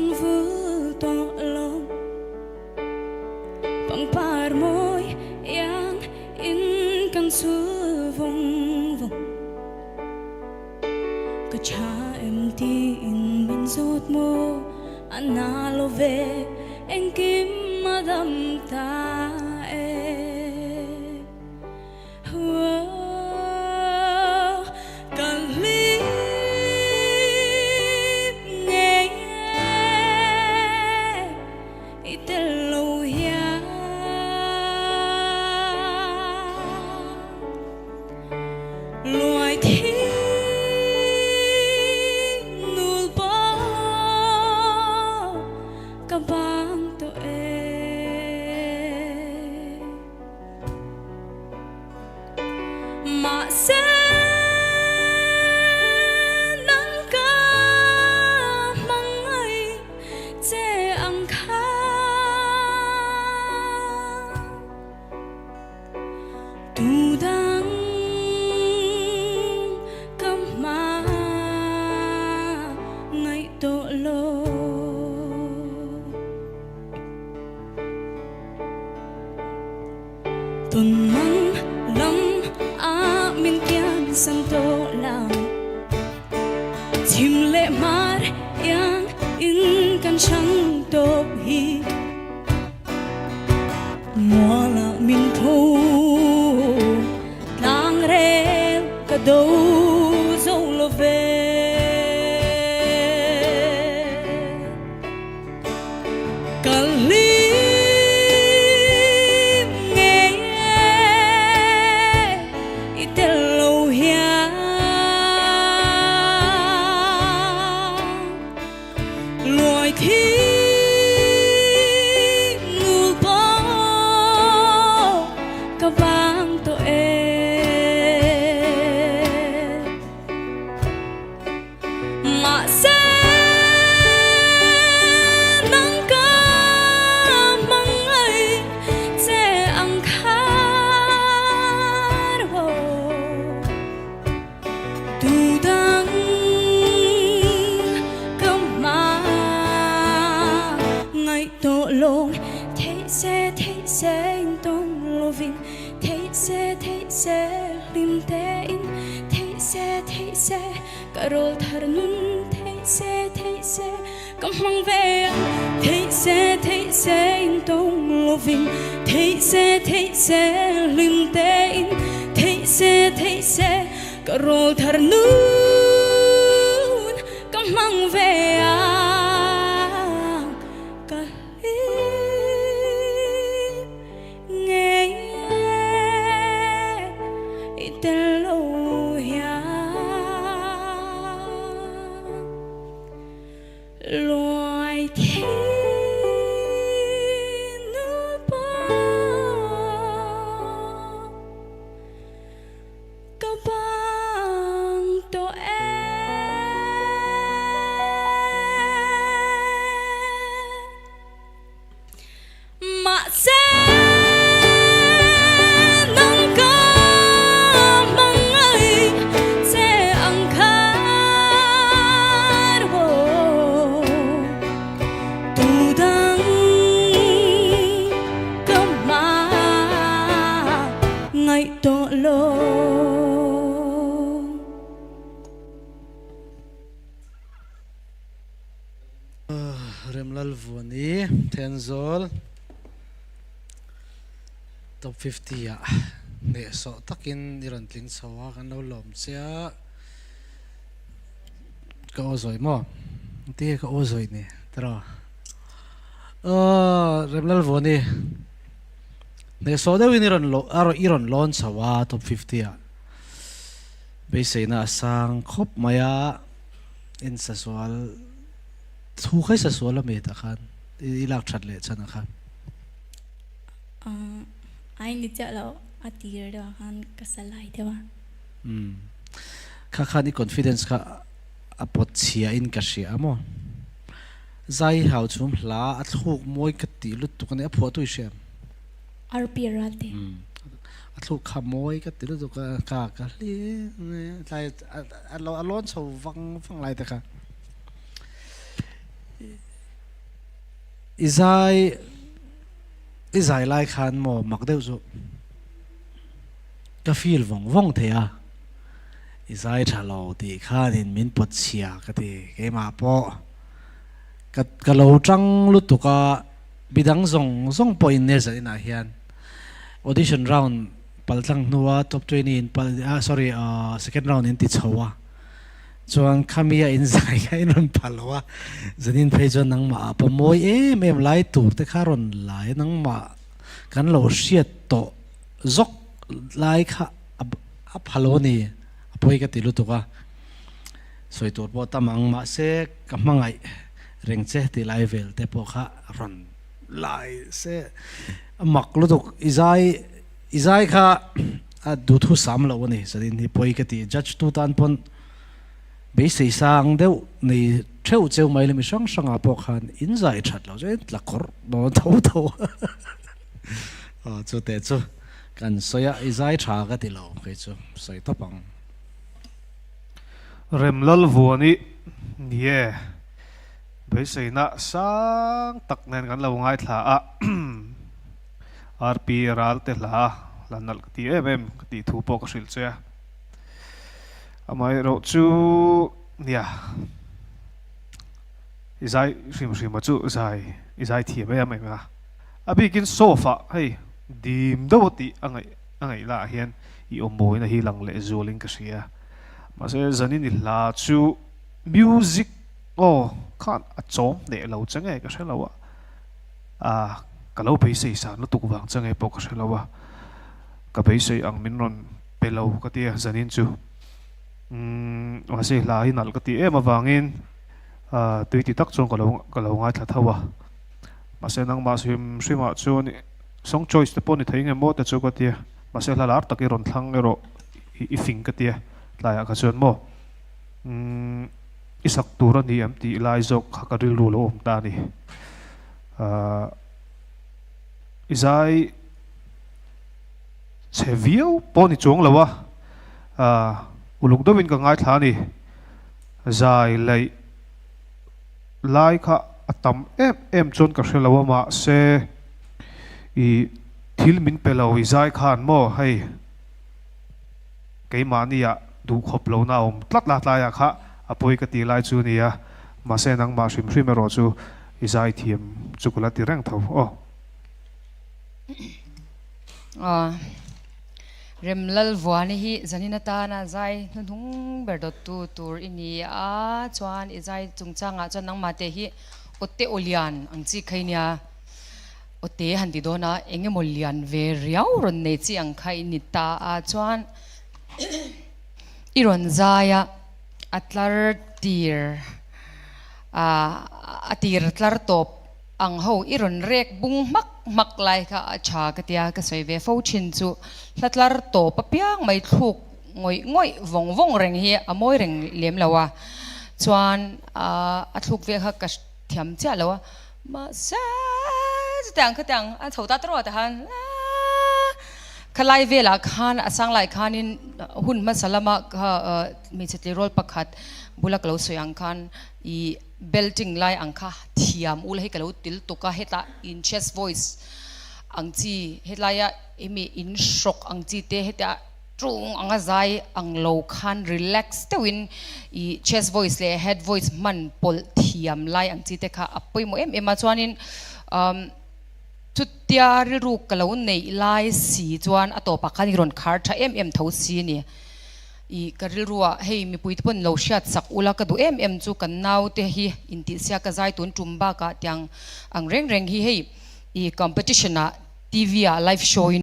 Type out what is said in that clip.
Kan vul tawh lo. Pangpar mawi iang in kan chul vawng vawng. Ka tha em tiin min zawt maw? A na lo ve engkim a dam ta e. Ka hlim ngei e i tel lo hian Loài thi nul pawh ka bang tawh e. Mahse nang ka hmangaih che ang kha Tu dang ka hmangaih tawh lo. Tunmang lam ah min kian san tawh lo. Chim leh hmar iang in kan hrang tawp hi. Mual ah min tho tlang rel ka do zo lo ve. Ka hlim ngei e i tel lo hian Loài thi nul pawh ka vang tawh e. Mahse nang ka hmangaih che ang khan ho Tu dang ka hmangaih tawh lo. Theih se theih se in tawng lovin theih se theih se hlim tein theih se theih se Ka rawl thar nun theih se theih se ka hmang ve ang theih se theih se in tawng lovin theih se theih se hlim tein theih se theih se ka rawl thar nun ka hmang ve ang ka hlim Ngei e i tel lo hian Loài thi nu pawh ka bang tawh e. Mahse nang ka hmangaih che ang khan aw tu dang ka hmangaih tawh lo. Remlal Vuani, Thenzawl, Top 50 ah hnehsawh takin i rawn tling chho a, kan lo lawm che a, ka aw zawi maw? Engtin nge ka aw zawi ni tiraw? Aw Remlal Vuani, hnehsawh deuhin i rawn i rawn lawn chho a Top 50 ah, beiseina a sang khawp mai a. In sa sual thu kha i sa sual a mi tah khan i lak that leh chhan ah khan. Ai ni chiah lo a tir deuh ah khan ka sa lai deuh a. Umm kha khan i confidence kha a pawt chhia in ka hria a maw. Zai hau chhum hla a thluk mawi ka tih lutuk a nia a phuah tu i hria em? RP Ralte. A thluk kha mawi ka ti lutuk a, ka ka hlim tlai a lawn chho vang vang lai te kha. I zai i zai lai khan maw mak deuh chu ka feel vawng vawng thei a, i zai tha lo tih khanin min pawt chhia ka ti keimah pawh ka ka lo tang lutuk a midang zawng zawng pawhin Nezar inah hian audition round paltlang hnua top 20 in pal ah sorry ah second round in ti chho a. Chuan khami a inzai kha in rawn pha lo a, zanin phei chuan nangmah ah pawh mawi em em lai tur te kha rawn lai a, nangmah kan lo hriat tawh zawk lai kha a pha lo a ni, a pawi ka ti lutuk a, sawi tur pawh tam ang mahse ka hmangaih reng che tih lai vel te pawh kha rawn lai se a mak lutuk i zai I zai kha a duhthu sam lo a ni, zanin hi pawi ka ti. Judge tu tan pawn beisei sang deuh nei theuh cheu mai la mi hrang hrangah pawh khan in zai that lo chuan in tla kawrh dawn tho tho a. Chu teh chu kan sawi a, i zai tha ka ti lo kei chu sawi tawp ang. Remlalvuan i ni e, beiseina sang tak nen kan lo ngaithla a. RP Ralte hla la nalh ka ti em em ka tih thu pawh ka hrilh che a. Amaherawh chu nia i zai hrim hrim a chu zai i zai thiam em em a. A bikin sofa hei dim deuh a tih a ngaih a ngaih lah hian i awm mawina hi lang leh zualin ka hria. Mahse zanin i hla chu music aw khan a chawm hneh lo che nge ka hre lo a. A, ka lo beisei san lutuk vang che nge pawh ka hre lo a, ka beisei ang min rawn pe lo ka ti a zanin chu. Umm, mahse hla hi nalh ka ti em avangin tui ti tak chuan ka lo ka lo ngaithla tho a. Mahse nangmah hrim hrimah chuan song choice te pawh ni thei nge maw te chu ka ti a, mahse hla lar tak i rawn thlang erawh i fing ka ti a, tlaiah kha chuan maw. Umm, i sak tur a ni em tih lai zawk kha ka rilru lo awm ta a ni. Ahh, i zai chhe viau pawh ni chuang lo a, ahh, uluk deuhin ka ngaithla a ni. Zai laih lai kha a tam em em chuan ka hre lo a, mahse i thil min pe lo i zai khan maw hei. Keimahnia duhkhawp lohna a awm tlat la tlaiah kha a pawi ka tih lai chu a nia, mahse nangmah hrim hrim erawh chu i zaithiam chu ka la ti reng tho aw. Aw, Remlalvuani hi zanin atana zai hnuhnung ber dawttu tur i ni a, chuan i zai chungchangah chuan nangmah te hi awte aw lian ang chi kha i nia. Awte han ti dawn a, eng emaw lian ve riau rawn nei chi ang kha i ni ta a, chuan i rawn zai a, a tlar tir a, a tir tlar tawp ang ho i rawn rek bung hmak hmak lai kha a tha ka tia ka sawi ve fo thin chu hla tlar tawp apiang mai thluk ngawih ngawih vawng vawng reng hi a mawi reng lem lo a, chuan a thluk ve kha ka thiam chiah lo a. Mahse chutiang khatiang a chho ta tawrh ta khan khalai velah khan a sang lai khanin hun hmasa lama kha hmeichhe tleirawl pakhat bula ka lo sawi ang khan ih belting lai ang kha thiam ula hi ka lo til tuk a hetah in chest voice ang chi helaia emi in hrawk ang chi te hetiah Ṭung anga zai ang lo khan relax deuhin i chest voice leh head voice hman pawlh thiam lai ang chi te kha a pawimawh em em a. Chuanin umm chutia rilru ka lo neih lai si chuan a tawpah khan i rawn khar tha em em tho si a ni. I ka rilruah hei mipui te pawn lo hriat sak ula ka duh em em chu kan naute hi intihsiak ka zai tun tum bakah tiang ang reng reng hi hei i competition ah TV ah live show in.